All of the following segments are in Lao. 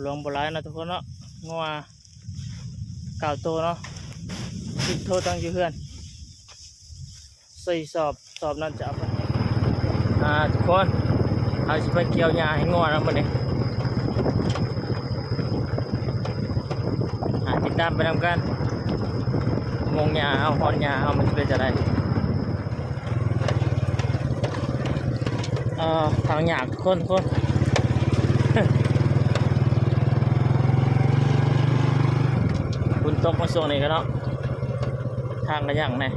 ຫຼວງບໍ່ຫຼາຍເນາະທຸກຄົນເນາະ, ງົວເກົ້າໂຕເນາະ, ສິບໂຕຕັ້ງຢູ່ເຮືອນ ສີ່ສອບ, ສອບນັ້ນຈະເອົາໄປ ອ່າ ທຸກຄົນ, ເຮົາຊິໄປກ່ຽວຫຍ້າໃຫ້ງົວນຳມື້ນີ້. ອ່າ ຕິດຕາມໄປນຳກັນ, ໂມງຫຍ້າເຮົາ ຮອດຫຍ້າເຮົາ ມັນຊິເປັນຈັ່ງໃດ. ເອີ ທາງຍາກທຸກຄົນ, ທຸກຄົນ, ຝົນຕົກມາຊ່ວງນີ້ກໍເນາະ, ທາງກໍຍາກແດ່. ມາ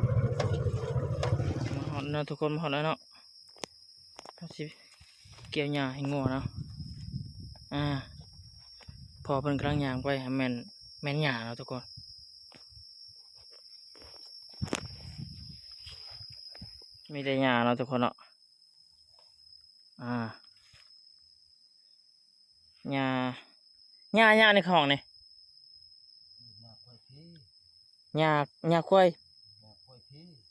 ຮອດແລ້ວທຸກຄົນ, ມາຮອດແລ້ວເນາະ. ເຮົາຊິກ່ຽວຫຍ້າໃຫ້ງົວເນາະ. ອ່າ ພໍ່ເພິ່ນກຳລັງຍ່າງໄປ, ແມ່ນ ແມ່ນຫຍ້າເນາະທຸກຄົນ, ມີແຕ່ຫຍ້າເນາະທຸກຄົນເນາະ. ອ່າ ຫຍ້າ ຫຍ້າ ຫຍ້າໃນຂອງນີ້ ຫຍ້າ ຫຍ້າຄວາຍ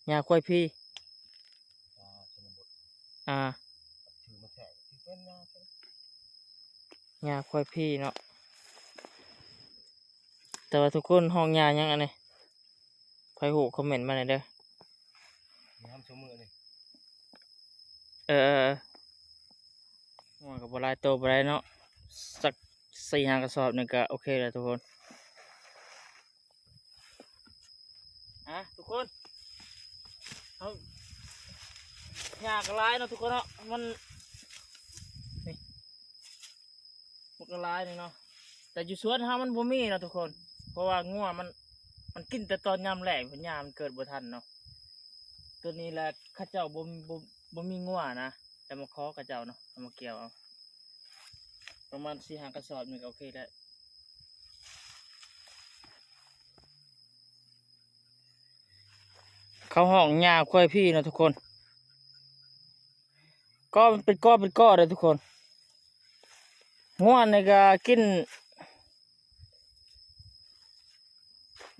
ຫຍ້າຄວາຍພີ ອ່າ ຫຍ້າຄວາຍພີເນາະ. ແຕ່ວ່າທຸກຄົນຮ້ອງຫຍ້າຫຍັງອັນນີ້? ໃຜຮູ້ຄອມເມັນມາແດ່ເດີ. ງາມຊຸມື້ນີ້. ເອີ ງົວກໍບໍ່ຫຼາຍໂຕປານໃດເນາະ, ສັກສີ່ຫ້າກະສອບນີ້ກໍໂອເຄແລ້ວທຸກຄົນ. ອ່ະ ທຸກຄົນ, ເຮົາ ຫຍ້າກໍຫຼາຍເນາະທຸກຄົນເນາະ, ມັນ ນີ້ ມັນກໍຫຼາຍນີ້ເນາະ, ແຕ່ຢູ່ສວນເຮົາມັນບໍ່ມີເນາະທຸກຄົນ, ເພາະວ່າງົວມັນ ມັນກິນແຕ່ຕອນຍາມແລ້ງພຸ້ນ, ຫຍ້າມັນເກີດບໍ່ທັນເນາະ. ໂຕນີ້ແຫຼະເຂົາເຈົ້າບໍ່ ບໍ່ ບໍ່ມີງົວນະ, ແຕ່ມາຂໍເຂົາເຈົ້າເນາະ, ເອົາມາກ່ຽວເອົາ ປະມານສີ່ຫ້າກະສອບນີ້ກໍໂອເຄແລ້ວ. ເຂົາຮ້ອງຫຍ້າຄວາຍພີເນາະທຸກຄົນ, ກໍເປັນກໍເປັນກໍເດ້ທຸກຄົນ. ງົວນີ້ກໍກິນ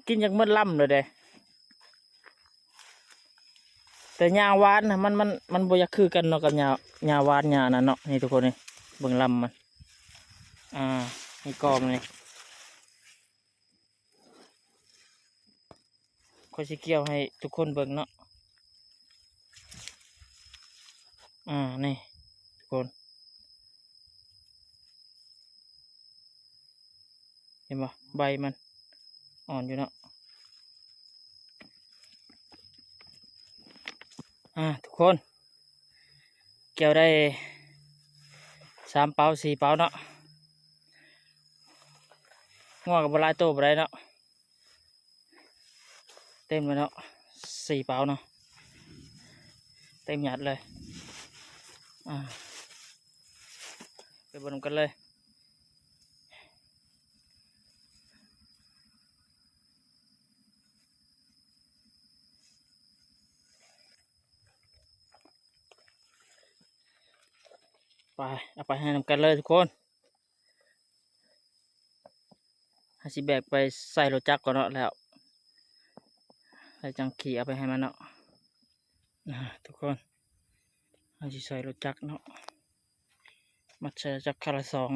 ກິນຈະໝົດລຳແລ້ວເດ້. ແຕ່ຫຍ້າຫວານນະ ມັນ ມັນ ມັນບໍ່ຢາກຄືກັນເນາະ ກັບຫຍ້າ ຫຍ້າຫວານຫຍ້ານັ້ນເນາະ. ນີ້ທຸກຄົນ ນີ້ເບິ່ງລຳມັນ, ອ່າ ນີ້ກໍມັນນີ້. ຂ້ອຍຊິກ່ຽວໃຫ້ທຸກຄົນເບິ່ງເນາະ. ອ່າ ນີ້ທຸກຄົນ ເຫັນບໍ່? ໃບມັນອ່ອນຢູ່ເນາະ. ອ່າ ທຸກຄົນ ກ່ຽວໄດ້ສາມເປົາ ສີ່ເປົາເນາະ. ງົວກໍບໍ່ຫຼາຍໂຕປານໃດເນາະ, ເຕັມເລີຍເນາະ ສີ່ເປົາເນາະ, ເຕັມຍັດເລີຍ. ອ່າ ໄປເບິ່ງນຳກັນເລີຍ. ໄປ ເອົາໄປໃຫ້ນຳກັນເລີຍທຸກຄົນ. ເຮົາຊິແບກໄປໃສ່ລົດຈັກກ່ອນເນາະ ແລ້ວ ແລ້ວຈັ່ງຂີ່ເອົາໄປໃຫ້ມັນເນາະ. ອ່າ ທຸກຄົນ ເຮົາຊິໃສ່ລົດຈັກເນາະ, ມັດໃສ່ລົດຈັກຄັນລະສອງ.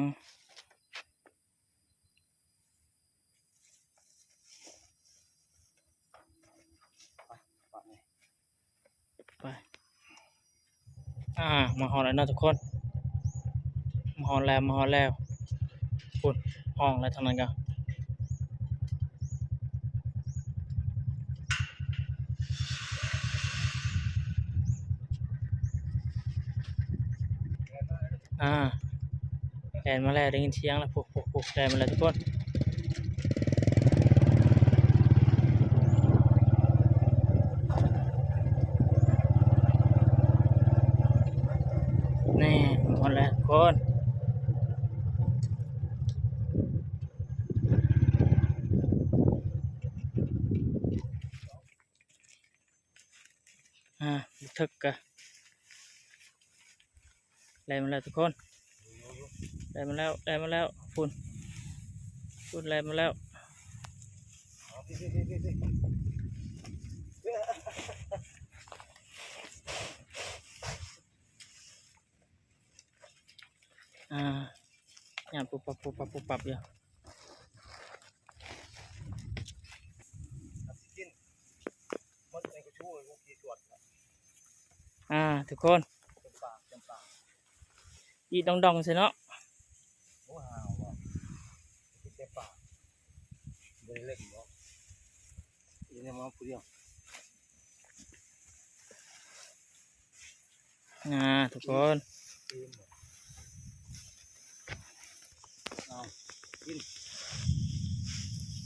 ໄປ ອ່າ ມາຮອດແລ້ວເນາະທຸກຄົນ, ມາຮອດແລ້ວ ມາຮອດແລ້ວ. ພຸ້ນ ຫ້ອງແລ້ວທາງນັ້ນກໍ ອ່າ ແລ່ນມາແລ້ວ ໄດ້ຍິນສຽງແລ້ວ. ໂອ້ ໂອ້ ໂອ້ ແລ່ນມາແລ້ວທຸກຄົນ. ນີ້ ຮອດແລ້ວທຸກຄົນ. ອ່າ ບັກເຖິກກະແລ່ນມາແລ້ວທຸກຄົນ, ແລ່ນມາແລ້ວ ແລ່ນມາແລ້ວ. ພຸ້ນ ພຸ້ນ ແລ່ນມາແລ້ວ. ອ່າ ຍ່າງປຸບປັບ ປຸບປັບ ປຸບປັບຢູ່. ອ່າ ທຸກຄົນ ອີດດອງໆ ໃສ່ເນາະ. ໂອ້ ຫາວບໍ່ ກິນແຕ່ປາ ບໍ່ໄດ້ເຫຼັ້ນບໍ່ ອີ່ຫຍັງມາຜູ້ດຽວ. ອ່າ ທຸກຄົນ ເອົາ ກິນ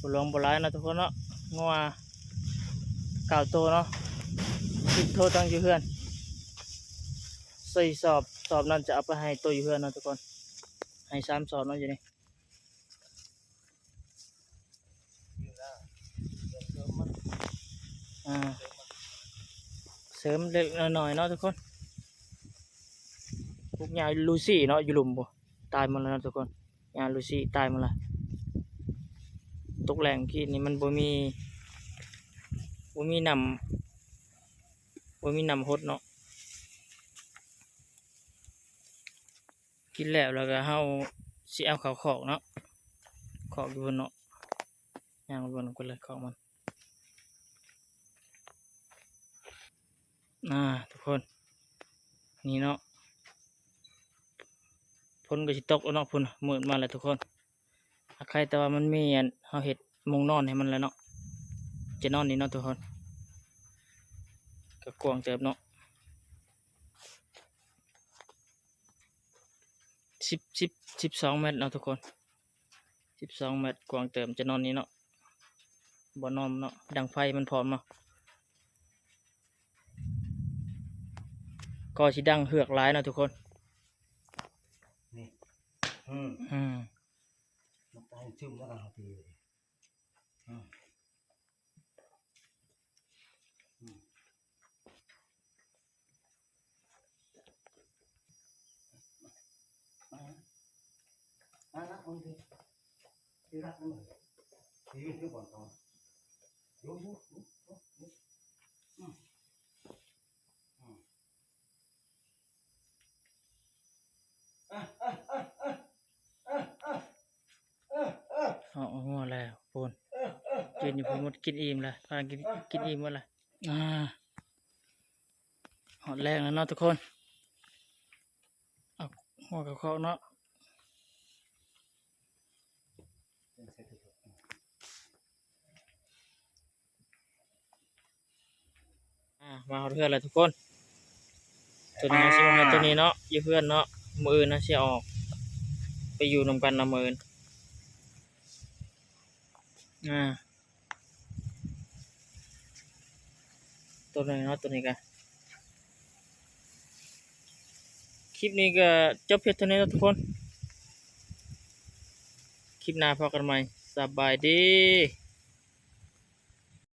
ບໍ່ຫຼວງບໍ່ຫຼາຍເນາະທຸກຄົນເນາະ. ງົວເກົ້າໂຕເນາະ ສິບໂຕຕັ້ງຢູ່ເຮືອນ ສີ່ສອບ ສອບນັ້ນຈະເອົາໄປໃຫ້ໂຕຢູ່ເຮືອນເນາະທຸກຄົນ ໃຫ້ສາມສອບເນາະຢູ່ນີ້. ອ່າ ເສີມເລັກໆ ນ້ອຍໆ ເນາະທຸກຄົນ. ພວກຫຍ້າລູຊີເນາະ ຢູ່ລຸ່ມພຸ້ນ ຕາຍໝົດແລ້ວເນາະທຸກຄົນ ຫຍ້າລູຊີຕາຍໝົດແລ້ວ. ຕົກແລ້ງກີ້ນີ້ມັນບໍ່ມີ ບໍ່ມີນ້ຳ ບໍ່ມີນ້ຳຫົດເນາະ. ກິນແລ້ວ ແລ້ວກໍເຮົາຊິເອົາເຂົ້າຄອກເນາະ ຄອກຢູ່ພຸ້ນເນາະ ຍ່າງວນໄປເລີຍຄອກມັນ. ອ່າ ທຸກຄົນ ນີ້ເນາະ ຝົນກໍຊິຕົກແລ້ວເນາະ ພຸ້ນ ມືດມາແລ້ວທຸກຄົນ. ຫາກໃຄແຕ່ວ່າມັນມີອັນ ເຮົາເຮັດມຸງນອນໃຫ້ມັນແລ້ວເນາະ ຈະນອນນີ້ເນາະທຸກຄົນ. ກໍກວ້າງເຕີບເນາະ ສິບ ສິບ ສິບສອງແມັດເນາະທຸກຄົນ ສິບສອງແມັດ ກວ້າງເຕີບ ຈະນອນນີ້ເນາະ ບ່ອນນອນເນາະ. ດັງໄຟມັນພ້ອມເນາະ ກໍຊິດັງເຮືອກຫຼາຍເນາະທຸກຄົນ ນີ້ ອືມ ອືມ ມັນຕ້ອງຊຶມແລ້ວກໍເອົາຕີ ອືມ ອືມ ເອົາ ເອົາງົວແລ້ວພຸ້ນ ກິນຢູ່ພຸ້ນໝົດ ກິນອີ່ມແລ້ວ ພາກັນກິນ ກິນອີ່ມໝົດແລ້ວ. ອ່າ ຮອດແລ້ງແລ້ວເນາະທຸກຄົນ ເອົາຫົວເຂົ້າຄອກເນາະ. ອ່າ ມາຮອດເຮືອນແລ້ວທຸກຄົນ ຕົວນີ້ເຮົາຊິມາໃຫ້ຕົວນີ້ເນາະ ຢູ່ເຮືອນເນາະ ມື້ອື່ນເຮົາຊິອອກໄປຢູ່ນຳກັນນະ ມື້ອື່ນ ອ່າ. ຕົວນີ້ເນາະ ຕົວນີ້ກະ ຄລິບນີ້ກະຈົບພຽງເທົ່ານີ້ເນາະທຸກຄົນ ຄລິບໜ້າພໍ້ກັນໃໝ່ ສະບາຍດີ.